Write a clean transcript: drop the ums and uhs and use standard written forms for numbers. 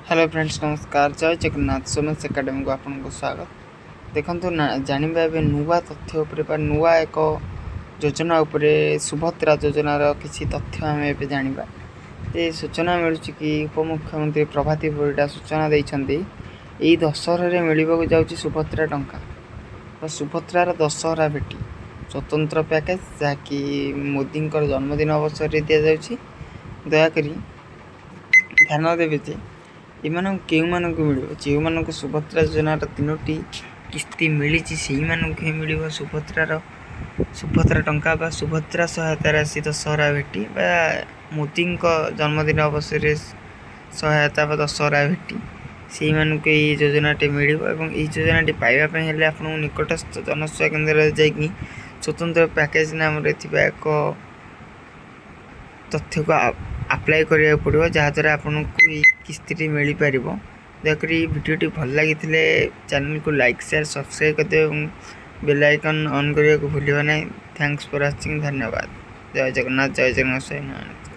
Hello friends, ନମସ୍କାର, ଜୟ ଜଗନ୍ନାଥ। ସୋମେଶ ଏକାଡେମୀକୁ ଆପଣଙ୍କୁ ସ୍ୱାଗତ। ଦେଖନ୍ତୁ ନା, ଜାଣିବା ଏବେ ନୂଆ ତଥ୍ୟ ଉପରେ ବା ନୂଆ ଏକ ଯୋଜନା ଉପରେ। ସୁଭଦ୍ରା ଯୋଜନାର କିଛି ତଥ୍ୟ ଆମେ ଏବେ ଜାଣିବା ଯେ ସୂଚନା ମିଳୁଛି କି ଉପମୁଖ୍ୟମନ୍ତ୍ରୀ ପ୍ରଭାତୀ ପରିଡ଼ା ସୂଚନା ଦେଇଛନ୍ତି, ଏଇ ଦଶହରାରେ ମିଳିବାକୁ ଯାଉଛି ସୁଭଦ୍ରା ଟଙ୍କା ବା ସୁଭଦ୍ରାର ଦଶହରା ଭେଟି, ସ୍ୱତନ୍ତ୍ର ପ୍ୟାକେଜ୍, ଯାହାକି ମୋଦିଙ୍କର ଜନ୍ମଦିନ ଅବସରରେ ଦିଆଯାଉଛି। ଦୟାକରି ଧ୍ୟାନ ଦେବେ ଯେ ଏମାନଙ୍କୁ କେଉଁମାନଙ୍କୁ ମିଳିବ। ଯେଉଁମାନଙ୍କୁ ସୁଭଦ୍ରା ଯୋଜନାର ତିନୋଟି କିସ୍ତି ମିଳିଛି, ସେଇମାନଙ୍କୁ ହିଁ ମିଳିବ ସୁଭଦ୍ରା ଟଙ୍କା ବା ସୁଭଦ୍ରା ସହାୟତା ରାଶି, ଦଶହରା ଭେଟି ବା ମୋଦିଙ୍କ ଜନ୍ମଦିନ ଅବସରରେ ସହାୟତା ବା ଦଶହରା ଭେଟି। ସେଇମାନଙ୍କୁ ଏଇ ଯୋଜନାଟି ମିଳିବ ଏବଂ ଏହି ଯୋଜନାଟି ପାଇବା ପାଇଁ ହେଲେ ଆପଣଙ୍କୁ ନିକଟସ୍ଥ ଜନସେବା କେନ୍ଦ୍ରରେ ଯାଇକି ସ୍ୱତନ୍ତ୍ର ପ୍ୟାକେଜ୍ ନାମରେ ଥିବା ଏକ ତଥ୍ୟକୁ ଆପ୍ଲାଏ କରିବାକୁ ପଡ଼ିବ, ଯାହାଦ୍ୱାରା ଆପଣଙ୍କୁ ଏଇ କିସ୍ତିଟି ମିଳିପାରିବ। ଦୟାକରି ଏଇ ଭିଡ଼ିଓଟି ଭଲ ଲାଗିଥିଲେ ଚ୍ୟାନେଲକୁ ଲାଇକ୍, ସେୟାର, ସବସ୍କ୍ରାଇବ୍ କରିଦେବେ ଏବଂ ବେଲ୍ ଆଇକନ୍ ଅନ୍ କରିବାକୁ ଭୁଲିବେ ନାହିଁ। Thanks for watching. ଧନ୍ୟବାଦ। ଜୟ ଜଗନ୍ନାଥ, ଜୟ ଜଗନ୍ନାଥ ସ୍ୱାମୀ।